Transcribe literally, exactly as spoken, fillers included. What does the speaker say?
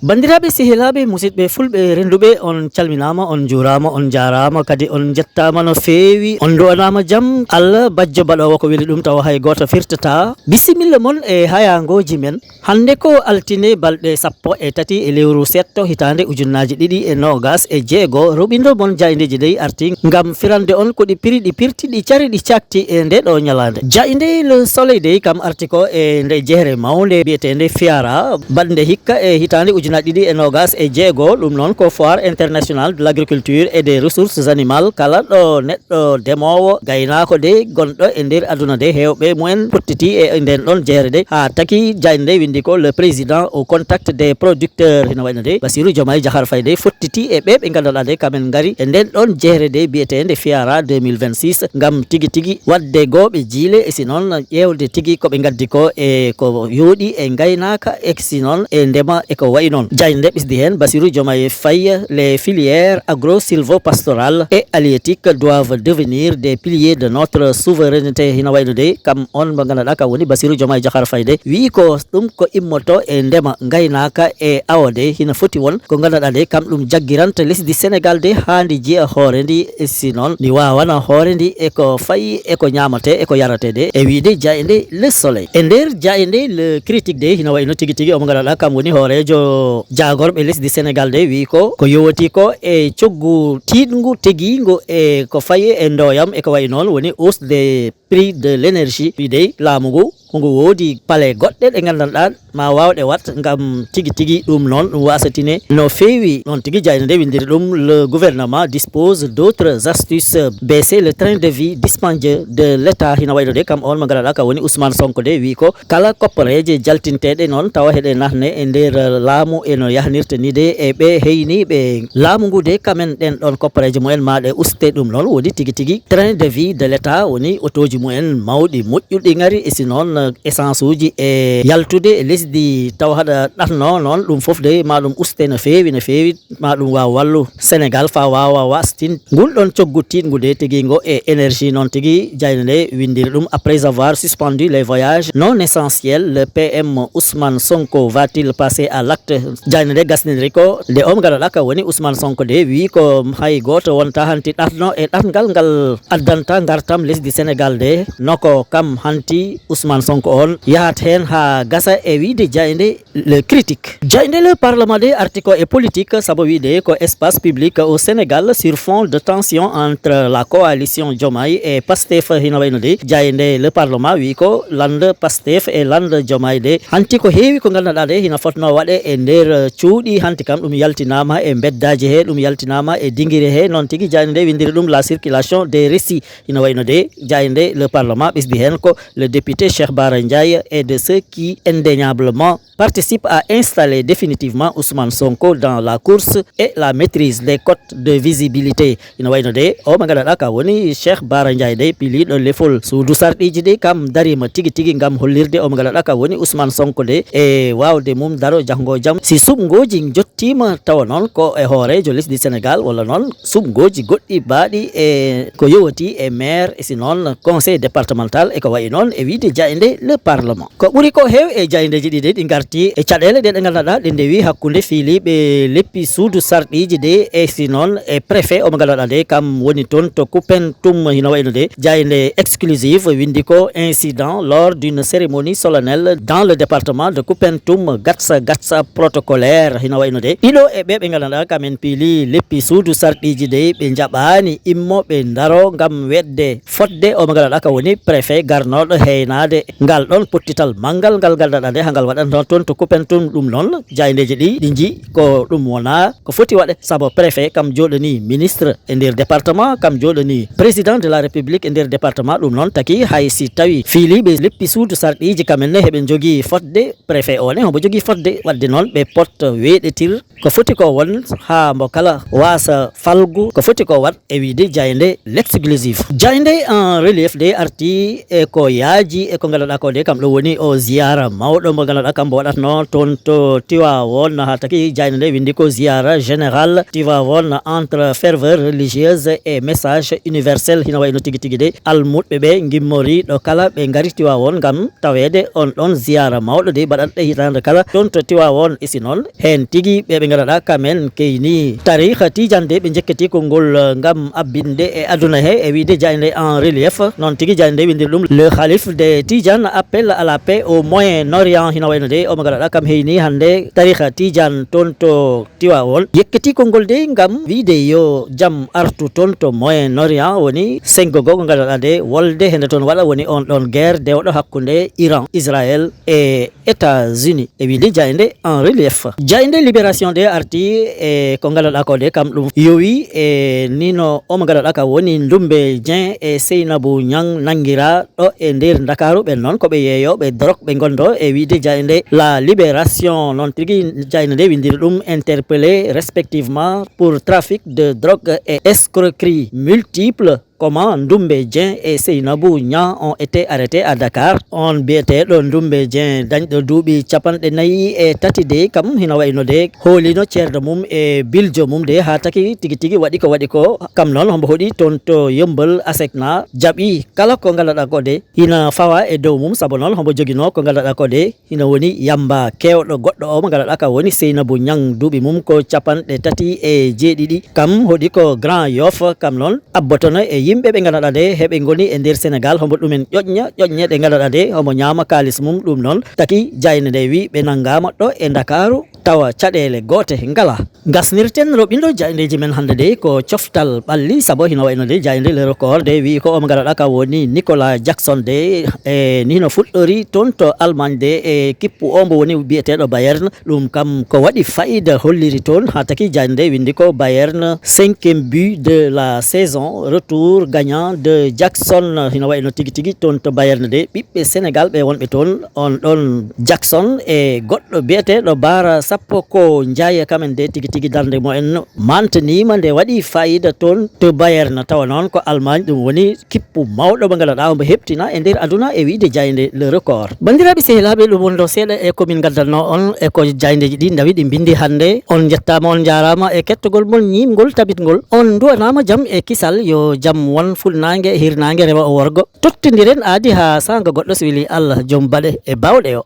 Banndiraaɓe, sehilaaɓe, musidɓe fulɓe rennduɓe, on calminaama, on njuuraama, on njaaraama, kadi on njettaama no feewi, on nduwanaama jam. Allah, bajjo baɗoowo ko weli ɗum, tawa hay gooto firtataa. Bisimilla mon e hayaangooji men. Hannde ko altine, balɗe sappo e tati e lewru seeɗto, hitaande ujunnaaji ɗiɗi e noogas e jeego. Roɓindo mon jaayndeeji dey arti ngam firande on ko ɗi piri, ɗi pirti, ɗi cari, ɗi cakti e nde ɗo ñalaande. Jaaynde Le Soleil dey kam arti ko e nde jehre mawnde biyeteende Fiara, baɗnde hikka e hitaande ujunnaaji ɗiɗi e noogas e jeego. Ɗum noon ko Foire Internationale de l'Agriculture et des Ressources Animales, kala ɗo neɗɗo demoowo, gaynaako de gonɗo e nder aduna de, heewɓe mumen pottiti e nden ɗon jehre de, haa taki jaaynde nde windi ko le président au contact des producteurs, hino wayno de Bassirou Diomaye Diakhar Faye de fottiti e ɓe ɓe nganndanɗaa de kamen ngari e nden ɗon jehre de biyeteende Fiara deux mille vingt-six, ngam tigi tigi waɗde gooɓe jiile e si noon ƴeewde tigi ko ɓe ngaddi ko e ko yooɗi e ngaynaaka e si noon e ndema e ko wayi noon. Jaaynde nde ɓisdi heen Bassirou Diomaye Faye, les filières agro-sylvo-pastorales et halieutiques doivent devenir des piliers de notre souveraineté. Hino wayno de kam on mo nganndanɗaa kam woni Bassirou Diomaye Diakhar Faye de wii ko ɗum ko immoto e ndema, ngaynaaka e awo de hino foti won ko nganndanɗaa de kam ɗum jaggiranta lesdi Sénégal de haa ndi jiya hoore ndi, e si noon ndi waawana hoore ndi e ko fayi e ko ñaamatee e ko yaratee de, e wiide jaaynde Le Soleil. E nder jaaynde Le Critique de hino wayno tigi tigi omo nganndanɗaa kam woni hooreejo jaagorɓe lesdi Sénégal de wii ko ko yowiti ko e coggu tiiɗngu tegiingu e ko fayi e ndooyam e ko wayi noon woni hausse des prix de l'énergie. Wii dey laamu ngu ko ngu woodi pale goɗɗe ɗe nganndanɗaa ma waawɗe waɗ ngam tigi tigi ɗum noon ɗum wasatine no feewi. Noon tigi jaaynde nde winndiri ɗum le gouvernement dispose d'autres astuces, baisser le train de vie dispendieux de l'État. Hino wayno de kam on mo nganndanɗaa ka woni Ousmane Sonko de wii ko kala kopporeeje jaltinteeɗe noon tawa heɗe nahne e nder laamu e no yahnirta ni de e ɓe heyniiɓe laamu ngu de kamen ɗen ɗon kopporeeje mumen ma ɗe uste. Ɗum noon woni tigi tigi train de vie de l'État woni otooji mumen mawɗi moƴƴuɗi ngari e si noon essence uji e yaltude e lesdi tawa haɗa ɗatno noon ɗum fof de ma ɗum uste no feewi no feewi ma ɗum waaw wallu Sénégal faa waawa wastin ngul ɗon coggu tiiɗngu de tegingo e énergie. Noon tigi jaaynde nde winndiri ɗum après avoir suspendu les voyages non essentiels, le P M Ousmane Sonko va-t-il passer à l'acte? Jaaynde nde gasnindiri ko nde o mo nganndanɗaa ka woni Ousmane Sonko de wii ko hay gooto wonta hanti ɗatno e ɗatngal ngal addanta ngartam lesdi Sénégal de no ko kam hanti Ousmane Sonko on yahat heen haa gasa e wiide jaaynde Le Critique. Jaaynde Le Parlement de arti ko e politique sabu wiide ko espace public au Sénégal sur fond de tension entre la coalition Diomaye et Pastef. Hino wayno de jaaynde Le Parlement wii ko lande Pastef e lande Diomaye de hanti ko heewi ko nganndanɗaa de hino fotnoo waɗe e nder cuuɗi hanti kam ɗum yaltinaama e mbeddaaji he ɗum yaltinaama e dingire he. Noon tigi jaaynde nde winndiri ɗum la circulation des récits. Hino wayno de jaaynde Le Parlement ɓesdi heen ko le député Cheikh Bara Ndiaye et de ceux qui indéniablement participe à installer définitivement Ousmane Sonko dans la course et la maîtrise des cotes de visibilité. Ina wayno de o mo nganndanɗaa ka woni Cheikh Bara Ndiaye de piliiɗo lefol suudu sarɗiiji de kam dariima tigi tigi ngam hollirde o mo nganndanɗaa ka woni Ousmane Sonko de e waawde mum daro janngo jam si suɓngooji njottiima tawa noon ko e hooreejo lesdi Sénégal walla noon suɓngooji goɗɗi baaɗi e ko yowiti e maire e si noon conseil départemental e ko wayi noon e wiide jaaynde Le Parlement. Ko ɓuri ko heew e jaayndeeji ɗi de ɗi ngarti e caɗeele ɗe ɗe nganndanɗaa ɗe ndewi hakkunde fiiliiɓe leppi suudu sarɗiiji de e si noon e préfet omo nganndanɗaa de kam woni toon to Koupentoum hino wayno de jaaynde exclusive winndi ko incident lors d'une cérémonie solennelle dans le département de Koupentoum gatsa gatsa protocolaire hino wayno de ɗiɗo e ɓe ɓe nganndanɗaa kam en piili leppi suudu sarɗiiji de ɓe njaɓaani immo ɓe ndaro ngam weɗde fodde o mo nganndanɗaa ka woni préfet garnooɗo heynaade ngal ɗon pottital manngal ngal nganndanɗaa nde haa ngal waɗanno toon to Koupentoum. Ɗum noon jaayndeeji ɗi ɗi nji ko ɗum wonaa ko foti waɗe sabu préfet kam jooɗanii ministre e nder département kam jooɗanii président de la république e nder département. Ɗum noon taki hay si tawi fiiliiɓe leppi suudu sarɗiiji kam en ne heɓe njogii fodde préfet o ne homo jogii fodde waɗde noon ɓe pot weeɗetir ko foti ko won haa mbo kala waasa falgu ko foti ko waɗ e wiide jaaynde l'exclusif. Jaaynde en relief de arti e ko yaaji e ko ngala Ɗa ko de kam ɗo woni o ziyara mawɗo mo ngannduɗaa kam mbo waɗatno toon to Tiwawon, haa taki jayde nde winndi ko ziyara général Tiwawon entre ferveur religieuse et message universel. Hino wayno tigi tigi de almuɓɓe ɓe ngimmori ɗo kala ɓe ngari Tiwawon ngam taweede on ɗon ziyara mawɗo de baɗanɗe hitaande kala toon to Tiwawon. E si noon, heen tigi ɓe ɓe ngannduɗaa kamen keyni tariiha Tidiane de ɓe njekkiti konngol, eh, ngam abbinde e aduna he e wiide jayde en relief. Noon tigi jayde nde winndiri ɗum le Khalif de Tidiane, appel à la paix au Moyen-Orient. Hino wayno de omo ngannduɗaa kam heyni hannde tariiha Tidiane toon to Tiwawon yekkiti konngol de ngam wiide yo jam artu toon to Moyen-Orient, woni senngo ngo ngannduɗaa de wolde hende toon waɗa woni on ɗon guerre dewɗo hakkunde Iran, Israël e États-Unis. E wiide jayde en relief. Jayde Libération de arti e ko ngannduɗaa ko de kam ɗum yowi e nino omo ngannduɗaa ka woni Ndumbe Dieng e Seynabou Niang nanngiraa ɗo e nder Ndakaaru. Ɓen noon ko ɓe yeeyooɓe drogue ɓe ngonndo e wiide jayde La Libération. Noon tigi jayde nde winndiri ɗum interpellé respectivement pour trafic de drogue et escroquerie multiple. Comment Ndumbe Dieng et Seynabou Niang ont été arrêtés à Dakar. On biyeteeɗo Ndumbe Dieng dañɗo duuɓi capanɗe nayi e tati de kam hino wayno de hoolino ceerdo mum e biljo mum de haa taki tigi tigi waɗi ko waɗi ko. Kam noon hombo hoɗi toon to Yëmbël Asecna jaɓi kala ko ngannduɗaa ko de hina fawa e dow mum, sabu noon hombo joginoo ko ngannduɗaa ko de hino woni yamba keewɗo goɗɗo o mo ngannduɗaa ka woni Seynabou Niang, duuɓi mum ko capanɗe tati e jeeɗiɗi. Kam hoɗi ko Grand Yoff. Kam noon abbotono e yimɓe ɓe ngannduɗaa de heɓe ngoni e nder Sénégal, hombo ɗumen ƴoƴña ƴoƴñe ɗe ngannduɗaa de hombo ñaama kaalis mum. Ɗum noon taki jayde nde wi ɓe nanngaama ɗo e Ndakaaru tawa caɗeele goote ngalaa. Ngasnirten roɓindo jaydeji men hannde de ko coftal ɓalli, sabu hino wayno de jayde Le Record de wi ko omo ngannduɗaa ka woni Nicolas Jackson de e ni hino fuɗɗori toon to Allemagne de e kippu o mbo woni biyeteeɗo Bayern. Ɗum kam ko waɗi fayida holliri toon haa taki jayde nde winndi ko Bayern cinquième but de la saison, retour gagnant de Jackson. Hino wayno tigi tigi toon to Bayern de ɓiɓɓe Sénégal ɓe wonɓe toon, on ɗon Jackson e goɗɗo biyeteeɗo Bara Sappo ko Ndiaye, kamen de tigi tigi darnde mo en mantaniima nde waɗi fayida toon to Bayern. Tawa noon ko Allemagne ɗum woni kippu mawɗo mo ngannduɗaa omo heɓtina e nder aduna e wiide jayde Le Record. Banndiraaɓe sehilaaɓe, ɗum woni ɗo seeɗa e ko min ngaddanno on e ko jaaydeeji ɗi ndawi ɗi mbinndi hannde. On njettaama, on njaaraama e kettogol mon ñiimgol tabitgol. On nduwanaama jam e kisal, yo jam won fulnaange, hirnaange, rewo e worgo. Tottondiren aadi haa saanga goɗɗo so weli Allah, joom baɗe e baawɗe o.